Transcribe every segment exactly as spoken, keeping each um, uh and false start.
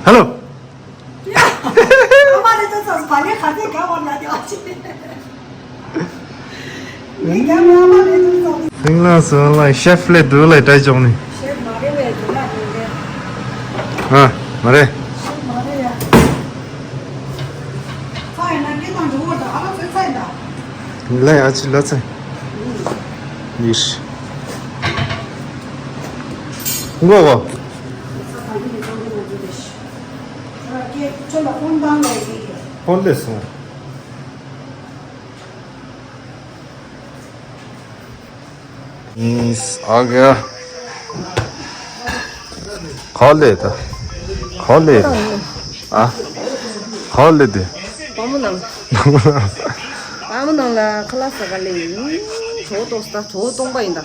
Hello. ཨ་མ་ལེ་ཏོ་ཚོ་བ་ལེ་ཁ་ཏེ་ག་བར་ན་དེ་བ་ཅི། མི་ག་མ་ཨ་མ་ལེ་ཏོ་ཚོ། Sing la song la chef le du le tai jong ni. ཤེས་མ་རེད་བས་དེ་ལ་དེ་རེད། ཨ། མ་རེད། ཤེས་མ་རེད་ཡ། ཚ་ཡིན་ན་ངས་དང་འགྲོ་བར་ད་ཨ་ལ་ཚོད་ཚ་ཡིན་ད། ལ་ཡ་ཅི་ལ་ཚ། ཡིས། ངོ་བོ། ཁོང་ལས་སོང་། ཨིས་ཨ་ག་ག་ལས་ད། ག་ལས་ད། ཨ། ག་ལས་དེ། བ་མོ་ནང་། བ་མོ་ནང་ལ་ཁ་ལག་ཟ་ག་ལས་ཡིན། ཇོ་བོ་ཏོག་ས་ཇོ་བོ་སྟོང་པ་ཡིན་ད།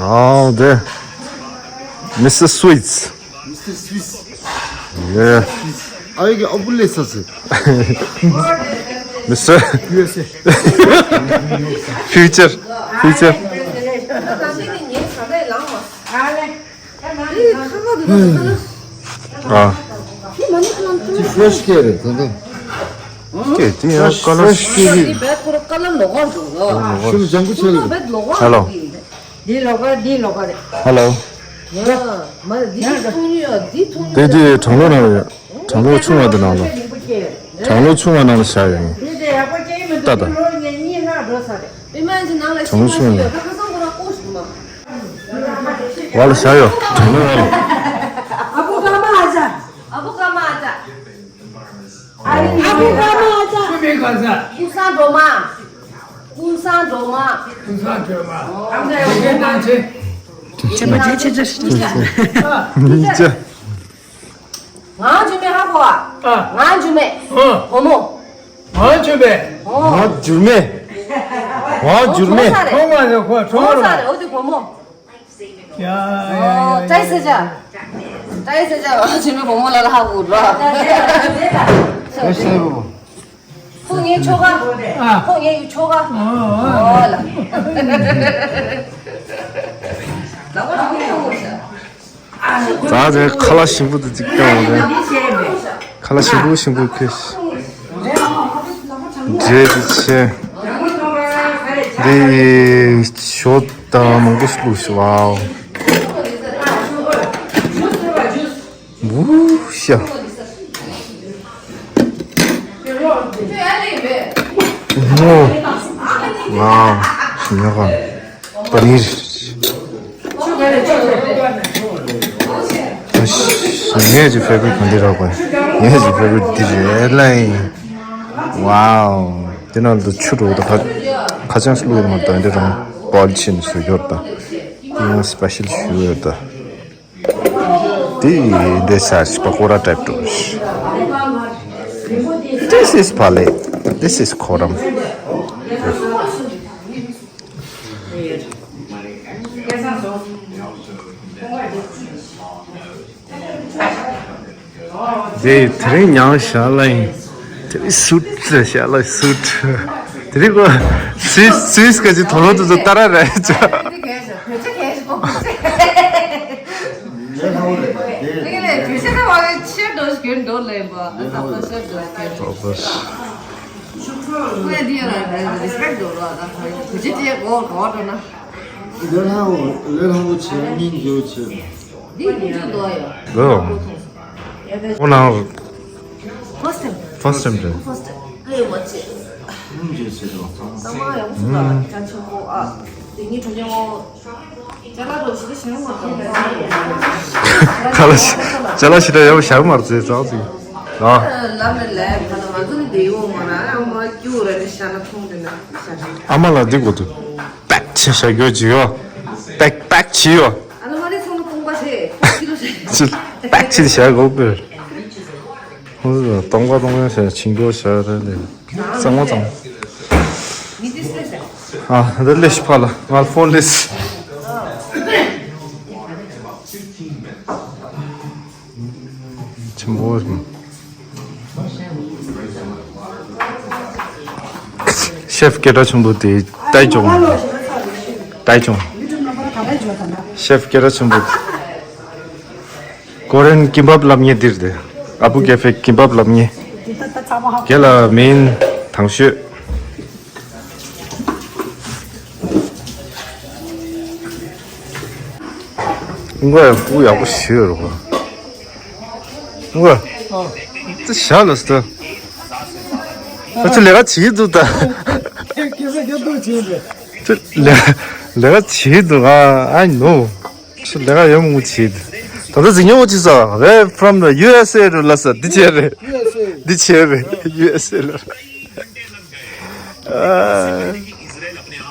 ཨོ་དེ། Mister Sweets. Mister Swiss. Yeah. Are you a bullet sauce? Mister U S A. Future. Future. ཨ། Fresh carrot. Fresh kiwi. Hello. འདི་ལོགས་ཀ་འདི་ལོགས་ཀ་རེད། Hello. ཡ། མ་འདི་ཐུང་ཉུང་ཡ་འདི་ཐུང་ཉུང་། དེ་དེ་གྲང་ལོ་ནང་ཡོད། གྲང་ལོ་ཆུང་བ་དེ་ནང་ལ། གྲང་ལོ་ཆུང་བ་ནང་ལ་བཞག་ཡོད་ནི། ད་ད། པི་མན་ཅི་ནང་ལ་ཞིམ་པོ་ཞིག་ཡོད་ད་ཁ་སང་ཁོ་རང་ལྐོག་ཞིག་མ། བ་ལ་བཞག་ཡོད། གྲང་ལོ་ནང་ལ། ཨ་བུ་ཀ་མ་ཨ་ཅག་ཨ་བུ་ཀ་མ་ཨ་ཅག་ཨ་བུ་ཀ་མ་ཨ་ཅག་ཀུན་བཟང་སྒྲོལ་མ། ཀུན་བཟང་སྒྲོལ་མ། ཀུན་བཟང་སྒྲོལ་མ། ཨ་མ་ཡ་ཀུན་བཟང་ཆེ། ཁྱེད་མ་ཁྱེད་ཁྱེད་ཁྱེད། ང་འཇུ་མེ་ཧ་གོ་བ། ཨ། ང་འཇུ་མེ། ཨ། བུ་མོ། ང་འཇུ་མེ། ཨོ། ང་འཇུ་མེ། ང་འཇུ་མེ། ཁྲོང་མ་རེད་ཁོ་ཁྲོང་མ་རེད། ཨོ་དེ་བུ་མོ། ཡ་ཡ་ཡ། ཏྲའི་སེ་ཅ། ཏྲའི་སེ་ཅ་ང་འཇུ་མེ་བུ་མོ་ལ་ཧ་གོ་ར། ཏྲའི་སེ་བུ་མོ། ཁོ་ངའི་ཁྱོ་ག་ཨ། ཁོ་ངའི་ཁྱོ་ག་ཨོ་ལ། ད་ཁ་ལག་ཞིམ་པོ་དེ་ཅིག་བཏང་བ་རེད། ཁ་ལག་ཞིམ་པོ་ཞིམ་པོ་ཁྱེར། འབྲས་དེ་ཆེ། འདི་ཞོ་དང་མང་པོ་ཞིག་བླུགས་ཤག་ཝའོ། ཝུ་ཤ། ངོ་། ཝའོ། ཉོ་ག་པ་ནིར། ངའི་ཅི་ཕེ་བ་རི་ཊི་ག་འདི་རག་པ། ངའི་ཅི་ཕེ་བ་རི་ཊི་འདི་རེད་ལ། ཝའོ། དེ་ནང་དུ་ཆུ་འགྲོ་ད་ཁ་ཁ་ཅང་སུ་ལུག་མ་ད་འདི་རང་པོལ་ཆེན་སུ་ཡོད་ད། དེ་ཡང་སི་པེ་ཤལ་ཞུ་ཡོད་ད། དེ་འདི་ས་པ་ཀོ་ར་ཊའིབ་འགྲོ། This is pale. This is koram. དེ་དེ་རིང་ཉང་ཞག་ལ་ཡིན། དེ་རིང་སུ་ཊི་ཞག་ལ་སུ་ཊི། དེ་རིང་གོ་སུས་སུས་ག་ཅི་དོ་ལོ་དུ་དུ་ཏ་ར་ར་ཅོ། ལོ། ཁོ་ན། First time. First time རེད། First time. ཨེ་མ་ཆེ། ཨུམ་ཇེ་ཆེ་དོ། ཚང་མ་ཡག་པོ་ཚུད་ད་ཅང་ཆེན་པོ་ཨ། དེ་ཉིད་གྲོང་ཁྱེར་ངོ་། ཅ་ལག་རོ་ཞིག་ཞིག་མ་གཏོང་། ཅ་ལག་ཅ་ལག་ཞིག་ད་ཡག་པོ་ཞག་མར་ཙེ་ཙག་ཙིག་ལ། ལ་མེ་ལེ་ཁ་ན་ང་ཚོ་ནི་དེ་ཡོང་མ་ན་ཨ་མ་ཀྱུ་རེ་ནི་ཤ་ན་ཐུང་དེ་ན་ཤ་ན། ཨ་མ་ལ་འདི་གོ་དུ། པེག་ཆེ་ཤ་གྱོ་ཇི་ཡོ། པེག་པེག་ཆི་ཡོ། ཨ་ལ་མ་རེ་ཚོང་ལ་ཕོང་པ་ཆེ། ཅི་པེག་ཆི་ཤ་གོ་པེ། ཧོ་ཏོང་པ་ཏོང་པ་ཤ་ཆིང་གོ་ཤ་རེ་ལེ། གཙང་མ་གཙང་། ཨ་འདི་ལེ་ཤི་ཕ་ལ་ང་ཕོན་ལེ་སི། ཆེན་པོ་རེད། ཤེཕ་སྐད་གྲགས་ཆེན་པོ་དེ་ཏའི་ཅོང་། ཏའི་ཅོང་། ཤེཕ་སྐད་གྲགས་ཆེན་པོ། ཀོ་རེན་ཀིམ་པབ་ལབ་མཁན་འདིར་དེ། ཨ་བུ་ཀེ་ཧྥེ་ཀིམ་པབ་ལབ་མཁན། དེ་ལ་མིན་དང་ཤོས། ང་ཡང་སྤུ་ཡག་པོ་ཞིག་རོགས། ང་། ཙི་ཞག་ལ་སྟ། ཨ་ཙི་ལས་ཀ་བྱེད་འདུག་ད། ཁྱེད་ཁྱེད་ཚོ་སྐྱབས་འདུག་བྱེད་པས། ཙི་ལས་ལས་ཀ་བྱེད་འདུག་ཨ་ཨ་ནོ། ཙི་ལས་ཀ་ཡོད་མོ་བྱེད། ད་ལྟ་ཟིང་ཉོ་བ་ཅི་ས་རེད། From the U S A རུ་ལ་ས་འདི་བྱས་རེད། ཡུ་ཨེ་སི་ཨེ། འདི་བྱས་རེད། ཡུ་ཨེ་སི་ཨེ་ལ།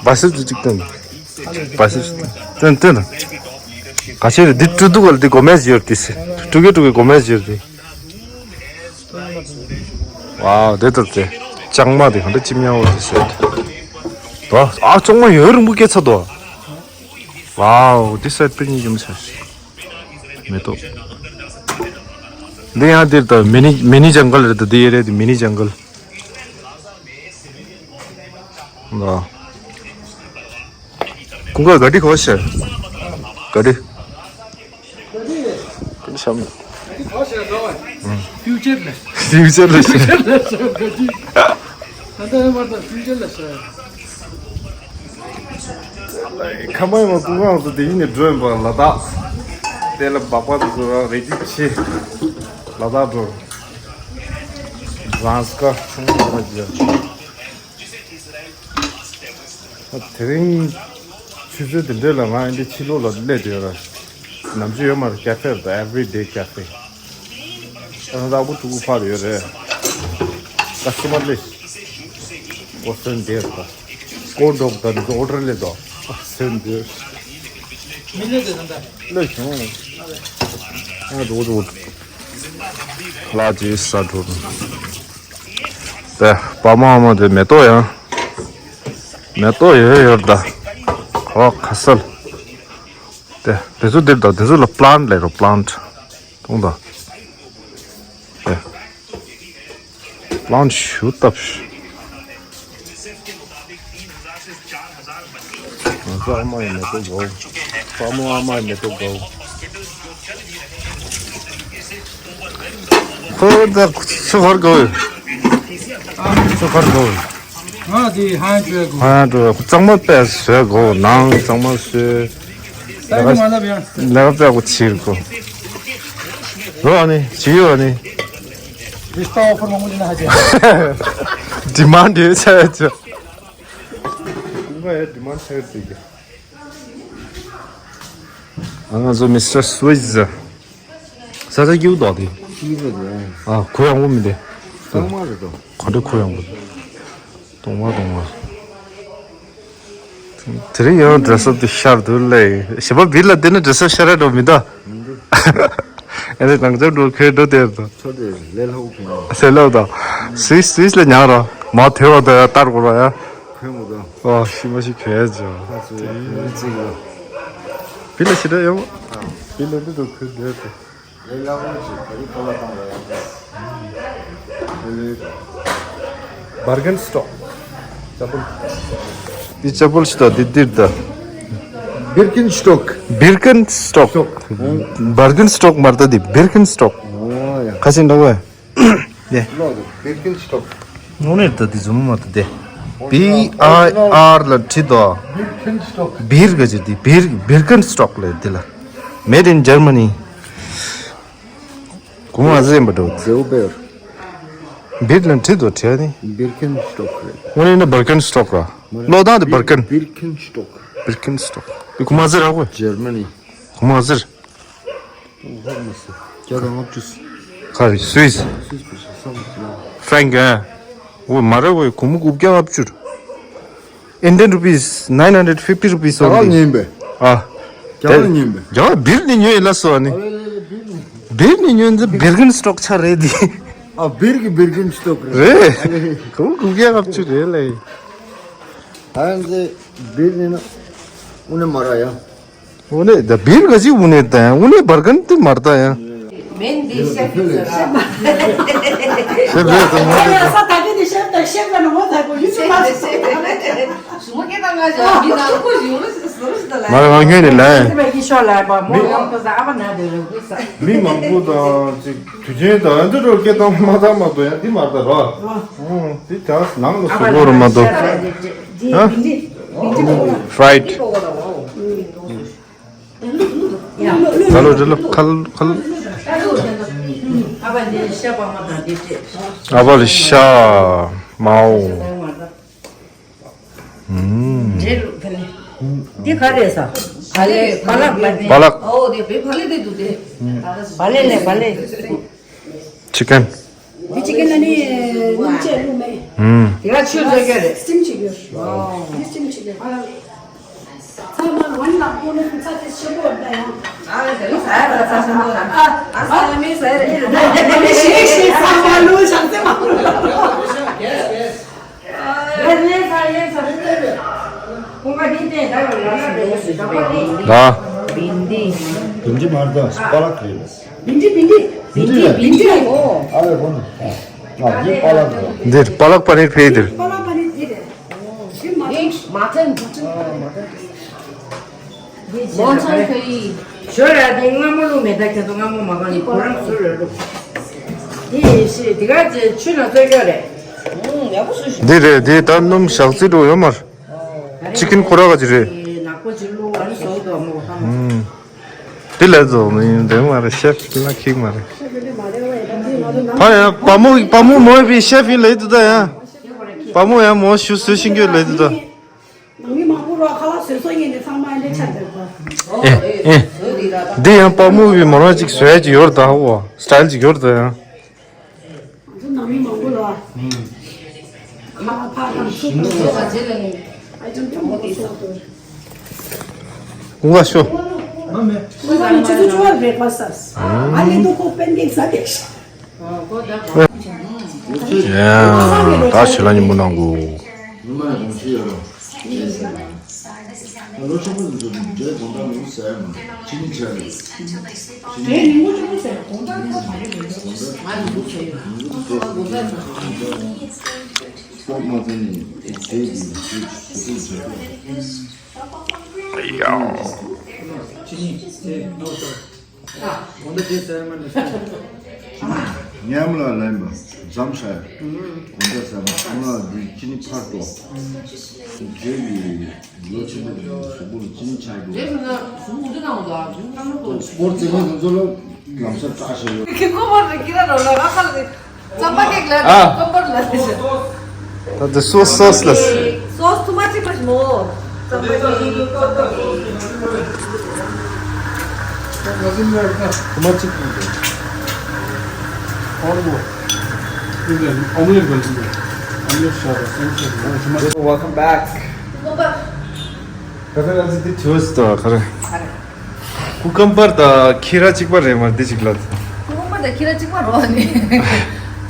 བ་སི་ཅིག་ཅིག་ཏུ། བ་སི་ཅིག་ཏུ་ཏན་ཏན། ག་ཆེ་རེད་འདི་ཀྲུ་དུ་གལ་འདི་གོ་མེས་ཡོད་དེ་སི། ཀྲུ་གེ་ཀྲུ་གེ་གོ་མེས་ཡོད་དེ། ཝའོ་དེ་ལྟར་དེ། ལྕང་མ་དེ་ག་འདྲ་ཅི་མྱང་བ་དེ་སི། དོ་ཨ་ལྕང་མ་ཡོད་རིང་པོ་སྐྱེ་ཚར་དོ། ཝའོ་དེ་སི་པི་ནི་ཡུམ་ཆ་ཤི། མེ་ཏོག་འདི་ཡང་འདིར་དང་མི་ནི་མི་ནི་ཇང་གལ་རེད་དོ། འདི་ཡེ་རེད་དེ་མི་ནི་ཇང་གལ། ལ། ཀུན་དགའ་ག་དི་གོ་ཤེ། ག་དི། ག་དི་ཤམ། ཧྥིའུ་ཅར་ལ། ཧྥིའུ་ཅར་ལ་ཤེ། ཁ་མ་ཡོང་ཀུན་དགའ་ཚོ་དེ་ཡིན་ནས་འགྲོ་ཡིན་པ་ལ་དྭགས། དེ་ལ་སྦག་སྦག་ཏུ་བཟོ་ར་རེ་ཅིག་ཆེ། ལ་དྭགས་འགྲོ། རང་སྐར་ཆུང་ངུ་ར་ཅིག་དེ་རིང་ཆུ་ཚོད་དེ་འདྲ་ལ་ང་འདི་ཕྱི་ལོགས་ལ་སླེབས་བསྡད་ཡོད་ར། ནམ་རྒྱུན་ཡོད་མ་རེད། ཀ་ཧྥེ་རེད་ད། Everyday Cafe། ཨ་ནི་ལག་པ་ཐུག་གུ་ཕར་ཡོད་རེད། ཀ་སི་ཊ་མར་སླེབས། ཨོ་སོན་དེ་རེད་ད། སྐོར་འགྲོ་གི་ད་འདི་ཚོ་ཨོ་ཌར་སླེབས་དོ། ཨ་སོན་དེ། མི་སླེབས་དེ་ད་ད། སླེབས་བྱུང་། ཨ་འགྲོ་འགྲོ། ལ་ཅི་ས་འགྲོ། དེ་པ་མ་མ་དེ་མེ་ཏོག་ཡང་། མེ་ཏོག་ཡོད་ཡོད་ད། ཧོ་ཁ་སལ། དེ་དེ་ཚོ་འདིར་ད་དེ་ཚོ་ལ་པ་ལན་ཊི་ལབ་རོ། པ་ལན་ཊི། མཐོང་ད། དེ་པ་ལན་ཊི་ཞུ་ཐབས། ང་ཚོ་ཨ་མ་ཡི་མེ་ཏོག་དགའ་བོ། པ་མོ་ཨ་མ་ཡི་མེ་ཏོག་དགའ་བོ། ཁོ་ད་ཆུ་ཧོར་དགའ་བོ། ཆུ་ཧོར་དགའ་བོ། ང་དེ་ཧང་ཅོས་གོ། ཧང་ཅོས་གཙང་མ་པས་བཟོས་གོ། ནང་གཙང་མ་བཟོས། ད་ནི་མ་ལབ་ཡང་། ལ་ཀ་པས་གོ་ཕྱིར་གོ། རོ་ཨ་ནི་ཇི་ཡོ་ཨ་ནི། རིས་ཏོ་ཨོ་ཕར་མང་པོ་ཅི་ན་ཧ་ཅང་། ཌི་མན་ཌི་ཡོད་ཆ་ཡོད་ཆ། ཁོང་ག་ཡ་ཌི་མན་ཌི་ཆ་ཡོད་ཟེར་གི། ཨ་ང་ཚོ་མི་སི་ཊར་སུ་ཝིས། ས་ཆ་སྐྱིད་པོ་འདུག་དེ། སྐྱིད་པོ་འདུག་ཨ་ཁོ་ཡང་པོ་མི་འདུག་གཙང་མ་རེད་དོ། ག་འདྲ་ཁོ་ཡང་པོ་འདུག་གཏོང་བ་གཏོང་བ། དེ་རིང་ཡང་ཌི་རེ་སི་ཨབ་དེ་ཤར་འདུག་ལེ། ཞེ་པོ་བིར་ལ་བསྡད་ན་ཌི་རེ་སི་ཨབ་ཤར་ར་འགྲོ་མི་འདུག་མི་འདུག་ཨ་ནི་ནང་ཆབ་འགྲོ་ཁོས་འགྲོ་དེར་དོ། ཚོ་དེ་ལས་སླ་པོ་ཁོ། ལས་སླ་པོ་དང་། སུས་སུས་ལ་ཉག་ར་མ་ཐེ་བ་དང་ཡ་ལྟར་གོ་ར་ཡ། ཁོས་མོ་དང་། ཨ་ཤི་མ་ཤི་ཁོས་ཡ་ཇོ། ཁ་ཚོས་ཁོས་ཙིག་ལ། བིར་ལ་ཤི་ར་ཡོང་། བིར་ལ་འདི་དང་ཁོས་འདིར་དོ། ལས་སླ་པོ་ཞིག་ག་རེ་ཀོ་ལ་བཏང་ར་ཡང་། བར་གན་སི་ཊོག་ཅ་པུལ། འདི་ཅ་པུལ་ཞིག་དང་འདི་འདིར་ད། བིར་ཀིན་སི་ཊོག་བིར་ཀིན་སི་ཊོག་སི་ཊོག་བར་གན་སི་ཊོག་མ་རེད་ད་འདི་བིར་ཀིན་སི་ཊོག་ཨོ་ཡ། ཁ་ཆེ་འདྲ་བོ། ཡ། ལོག་འདུག་བིར་ཀིན་སི་ཊོག་དངོས་གནས་ད་འདི་བཟུང་མ་ད་དེ། བི་ཨའི་ཨར་ལ་བྲིས་དོ། བིར་ཀིན་སི་ཊོག་བིར་ག་ཅིག་འདི་བིར་བིར་ཀིན་སི་ཊོག་ལས་འདི་ལ། Made in Germany། གོང་མ་ཟེར་ཡིན་པ་འགྲོ། ཟེའུ་བེར། བིར་ལ་བྲིས་དོ་བྲིས་ནི། བིར་ཀིན་སི་ཊོག་རེད། དངོས་གནས་ན་བར་ཀིན་སི་ཊོག་ར། ལོ་ཏང་དེ་བར་ཀིན། བིར་ཀིན་སི་ཊོག་བིར་ཀིན་སི་ཊོག་དེ་གོང་མ་ཟེར་ར་གོ། ཇར་མ་ནི། གོང་མ་ཟེར། ཧོར་མ་ཟེར། བརྒྱ་དང་ལྔ་བཅུ། ག་རེ་སུད་སི། སུད་སི་བར་ཤ་སམ་ཟེར། ཧྥ་རན་ཀི་ཨ། འོ་མ་རེད་འོ་གོང་མ་དགུ་བརྒྱ་ལྔ་བཅུ། Indian rupees nine hundred fifty rupees only. རྒྱ་གར་ཉོས་པས། ཨ། རྒྱ་གར་ཉོས་པས། རྒྱ་གར་བིར་ནས་ཉོས་ཡིན་ལ་སོ་ཨ་ནི། བིར་ནས་ཉོས་འདི་བིར་གིན་སི་ཊོག་ཆ་རེད་འདི། ཨ་བིར་གི་བིར་གིན་སི་ཊོག་རེད། རེད། གོང་དགུ་བརྒྱ་ལྔ་བཅུ་རེད་ལེ། ཨ་འདི་བིར་ནས་ན་དངོས་གནས་མ་རག་ཡ། དངོས་གནས་ད་བིར་ག་ཅིག་དངོས་གནས་ད་ཡ་དངོས་གནས་བར་གིན་དེ་མ་རེད་ད་ཡ། མིན་འདི་ཤེབ་ཡིན་ཟེར་ར། ཤེབ་ཡིན་ཟེར་མ་རེད། ས་ད་གི་འདི་ཤེབ་དང་ཤེབ་ལ་ནི་འོ་ད་གོ་ཡུ་ཚུ་མ་ཟེར། ཞུ་མོ་སྐད་བཏང་ག་ཞོག་མི་ནང་ཁོ་ཞུ་རུ་ཞུ་རུ་ཞུ་ད་ལ། ང་རང་ངོས་ནས་ལ། འདི་བས་ཀྱི་ཤོག་ལ་བ་མོ་ཡོང་དུ་ཟ་ཨ་བ་ན་དེ་རུ་ས། མི་མང་པོ་དང་ཅིག་དུས་ཆེན་དང་ཨ་འདི་རུ་སྐད་བཏང་མ་བཏང་མ་གཏོགས་ཡང་འདི་མ་རེད་ད་རོ། འདི་ཅག་ནང་ལ་ཟུག་པོ་རུ་མ་གཏོགས། ཧ། Fried. ད་ལོ་རི་ལོ་ཁལ་ཁལ། ཨ་བ་ལི་ཤ་མའོ། ཨུམ། འདི་ག་རེ་ཟ། བ་ལེ་བ་ལག་བ་ལེ། བ་ལག་ཨོ་དེ་བེ་བ་ལེ་དེ་འདུག་དེ། བ་ལེ་ལེ་བ་ལེ། Chicken. འདི་ཅི་ཀན་ལ་ནི་སྣུམ་ཆད་བླུགས་མེད། ཨུམ། དེ་ག་ཆུ་བཟོ་རྒྱུ་རེད། སི་ཊིམ་བྱེད་རྒྱུ། འདི་སི་ཊིམ་བྱེད་རྒྱུ། ཚ་མ་ཝན་ལ་ཀོ་ནི་ཚ་དེ་ཆེན་པོ་འདྲ་ཡང་། ཨ་དེ་ལོ་ཟ་ཡ་ལ་ཚ་ཆེན་པོ་ལ། ཨ་ཨ་ས་ལ་མི་ཟ་ཡ་རེད། ཤེས་ཤེས་ཚ་མ་ལུ་ཤང་ཚེ་མ་ལུ། ཡེ་ལེ་ས་ལེ་ས། ཁོང་ག་དེ་དེ་ད་ཡོད་ལ་ན་རེད་ཟེར་ད་པ་རེད། ད། བིན་དི། བིན་དི་མ་རེད་ད་པ་ལག་རེད། བིན་དི་བིན་དི། བིན་དི་བིན་དི་ཨོ། ཨ་རེ་ཁོང་། ཨ་འདི་པ་ལག་རེད། འདིར་པ་ལག་པ་ནིར་ཕེ་དིར། པ་ལག་པ་ནིར་དེ་རེད། ཞི་མ་ཡིན་མ་ཐན། མོ་ཚང་ཁ་ཡི། ཞོ་ར་དེ་སྔ་མོ་ལུ་མེ་ད་ཁྱེད་ཚོ་སྔ་མོ་མ་གང་ནི་ཁོ་རང་ཟུར་རེད་ལུ། དེ་ཡིན་ཤི་དེ་ག་ཅེ་ཆུ་ན་ཚོད་སྐྱོ་རེད། ཡག་པོ་སུ་ཞིག་འདི་རེད་འདི་ད་སྣུམ་ཞག་རྩི་འགྲོ་ཡོད་མར། ཅི་ཀིན་ཁོ་ར་ག་ཅི་རེད། ནག་པོ་ཅི་ལུ་ཨ་ནི་ཟོ་དོ་མོ་ཧ་མོ། ཨུམ། དེ་ལས་བཟོ་མི་ཡིན་དེ་མ་རེད་ཤེབ་ལ་ཁིག་མ་རེད། ཕ་ཡ་པ་མོ་པ་མོ་མོ་བི་ཤེབ་ཡིན་ལས་དུ་ད་ཡ། པ་མོ་ཡ་མོ་ཤུ་སུ་ཤིང་གི་ལས་དུ་ད། ནང་མི་མང་པོ་རོ་ཁ་ལག་བཟོས་སོ་ཡིན་ནི་ཚང་མ་འདྲེ་ཆ་འདོད་པ། ཨེ་ཨེ། འདི་ཡང་པ་མོ་བི་མོ་རང་ཅིག་བཟོས་ཀྱི་ཡོད་ད་ཧོ་སི་ཊལ་ཅིག་ཡོད་ད་ཡ། ང་ཚོ་ནང་མི་མང་པོ་ལ། ཁ་ལག་ཕག་དང་ཚུགས་དང་ཨ་ཅང་ཅང་མང་པོ་བཟོས་སོ། ཀུང་ག་ཤོ། ཀུང་ག་ནི་ཆུ་ཚོད་བཅུ་པར་བེག་ཕ་སི་ཟ། ཨ་ལེ་དུ་ཁོ་པན་ཀེག་ཟ་བེག་ཤ། ཡ། ད་ཞེ་ལ་ཉིན་མོ་ནང་གོ། ལོ་ཆེན་པོ་ཚོ་འབྲས་དགོང་དག་ལུག་ཟ་ཡ་མ་ཅི་ནི་བྱ་རེད། འབྲས་ཉིན་མོ་ཆེན་པོ་ཟ་དགོང་དག་ལུག་ཟ་ཡ་མ་ལུག་ཟ་ཡ་མ། སྤོག་མ་ཚན་ནི་དེ་གི་ཞུ་ཞུ་ཞུ་ཞུ། ཉམས་ལ་ལན་མ་འཛམ་ཤ་གོང་ད་ས་མ་ཁོང་ལ་འདི་ཅི་ནི་ཕར་ཏོ། འབྲས་ཀྱི་ལོ་ཆེན་པོ་གཟུགས་པོ་ལ་ཅི་ནི་ཆགས་འགྲོ། སྤོར་རྩེད་མོ་དེ་ཚོ་ལ་ལམ་སང་བཀྲ་ཤིས་ཡོད། ཁྱི་ཁོ་མོར་རེ་ཀི་ར་རོ་ལ་ར་ཁ་ལ་རྩམ་པ་ཀེག་ལ་ཨ། ཀོམ་པར་ལ་རེ་ཤ། ད་དེ་སོ་སོས་ལ་སོ་སོ་ཐུ་མ་ཅིག་པ་ཞིག་མོ། རྩམ་པ་ཀེག་ཀོམ་པར་ཀེག་ཐུ་མ་ཅིག་ཨོ་མོ། ཨོམ་ལེ་བལ་ཏི་ཨོམ་ལེ་ཤ་ར་སེམས་ཤ་ར་ཐུ་མ་ཅིག Welcome back. ད་ལྟ་ང་ཚོ་འདི་བྱོས་སུ་དང་ག་རེ། ཀུ་ཀམ་པར་དང་ཁི་ར་གཅིག་པ་རེད་མ་འདི་གཅིག་ལ། ཀུ་ཀམ་པར་དང་ཁི་ར་གཅིག་པ་རོ་ནི།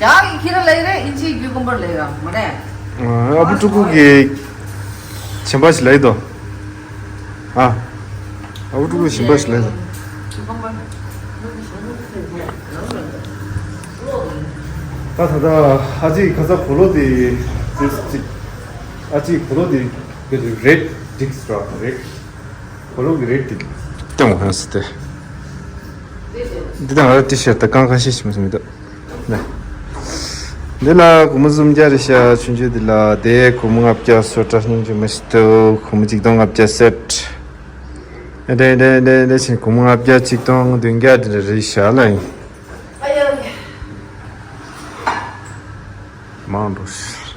ཇག་གི་ཁི་ར་ལ་ཡི་རེད་ཨིན་ཇིའི་ཀུ་ཀམ་པར་ལ་ཡི་ར་མ་རེད། ཨ་བུ་ཕྲུ་གུ་གི་བྱེན་པ་ཞིག་ལ་ཡི་དོ། ཨ། ཨ་བུ་ཕྲུ་གུ་བྱེན་པ་ཞིག་ལ་ཡི་དོ། ད་ད་ད་ཨ་ཅིག་ཁ་ས་གོ་ལོ་དེ་ཅིག་ཨ་ཅིག་གོ་ལོ་དེ་རེད་ཌིགས་ར་རེད། གོ་ལོག་གི་རེད་དེ། སྟོན་དགོས་ཟེར་ཏེ། འདི་དང་ང་ཏི་ཤར་ཏི་གང་གང་ཤེས་ཤེས་མི་སྲིད་མི་འདུག་ནས། འདི་ལ་སྒོར་མོ་སུམ་བརྒྱ་རེད་ཤག་ཆུང་ཆུང་འདི་ལ་དེ་སྒོར་མོ་ལྔ་བརྒྱ་སོ་ཏྲ་སྙིང་རྗེ་མི་སྲིད་དོ་སྒོར་མོ་གཅིག་སྟོང་ལྔ་བརྒྱ་སེད། ཨེ་འདྲ་འདྲ་འདྲ་འདྲ་ཕྱིན་སྒོར་མོ་ལྔ་བརྒྱ་གཅིག་སྟོང་བདུན་བརྒྱ་འདི་འདྲ་རེད་ཤག་ལ་ཡིན། མང་འགྲོ་ཤག་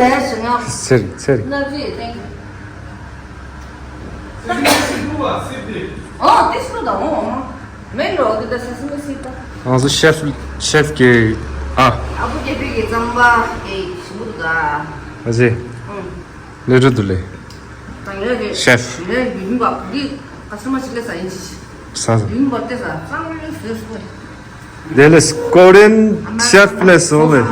ལས་ཞིག་ང་། ཚེ་རིང་ཚེ་རིང་། སྣ་བྲིས་ཏེང་། ཨོ་དེ་སུ་དང་ཨོ་ཨོ་མ། མེན་རོ་དེ་ད་ས་སི་མི་སི་ད། ང་ཚོ་ཤེ་ཕི་ཤེ་ཕི་གི་ཨ། ཨ་བུ་རྒྱལ་པོའི་གི་རྩམ་པ་གི་ཞིམ་པོ་འདུག་ད། ཨ་ཙི། ཨང་། ལས་འགྲོ་འདུག་ལས། ད་ལས་རེད། ཤེ་ཕི། ལས་ཡིན་པ་འདི་ཁ་སི་མ་ཞིག་ལས་ས་ཡིན་ཅི། ས་ས། ཡིན་པ་དེ་ས་གཙང་མ་ལས་བཟོས་སུ་བས། དེ་ལས་ཀོ་རི་ཡན་ཤེ་ཕི་ལས་སོང་ལས།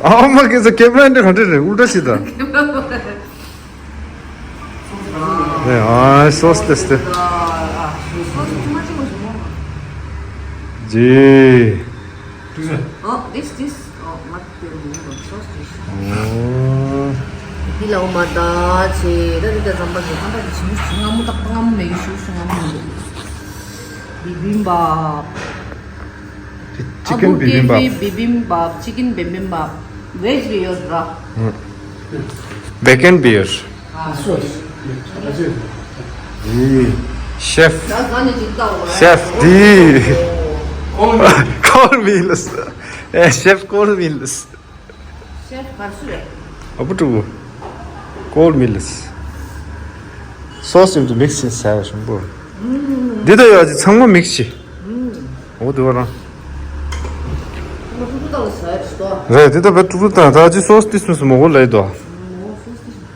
ཨ་མ་ཁྱེད་ཚོ་ཁེ་པ་ར་འདི་ག་འདྲ་རེད་ཨུལ་ཏྲ་ཞིག་དང་། ཨ། སོ་སི་ཏེ་སི་ཏེ། ཇི། Oh, this, this. Oh, not the noodle sauce dish. འདི་ལ་འོ་མ་ད་ཆེ་ད་འདི་ད་ཟམ་པ་ཟེ་ཁམ་པ་ཅི་མུ་ཅི་ང་མུ་ཏག་ཏག་ང་མུ་མེ་གི་ཤུ་ཤུ་ང་མུ་མེ་གི། བི་བིམ་བབ། ཅི་ཀན་བི་བིམ་བབ། བི་བིམ་བབ། ཅི་ཀན་བི་བིམ་བབ། བེཇ་བི་ཡོད་ར། བེ་ཀན་བི་ཡོད། ཤེཕ། ཤེཕ་འདི། ཀོར་མིལ་ལས། ཨེ། ཤེཕ་ཀོར་མིལ་ལས། ཤེཕ་ག་སུ་རེད། ཨ་བུ་ཕྲུག་གུ། ཀོར་མིལ་ལས། སོ་སི་ཡོད་དུ་མིག་སི་བྱས་ཟ་བ་ཞིམ་པོ། འདི་ད་ཡོད་ཅི་ཚང་མ་མིག་སི། འོ་དེ་བ་རང་། རེད། འདི་ད་བེ་ཕྲུག་ཕྲུག་དང་ད་ཅི་སོ་སི་ཏི་སུ་སུ་མོ་གོ་ལས་དོ།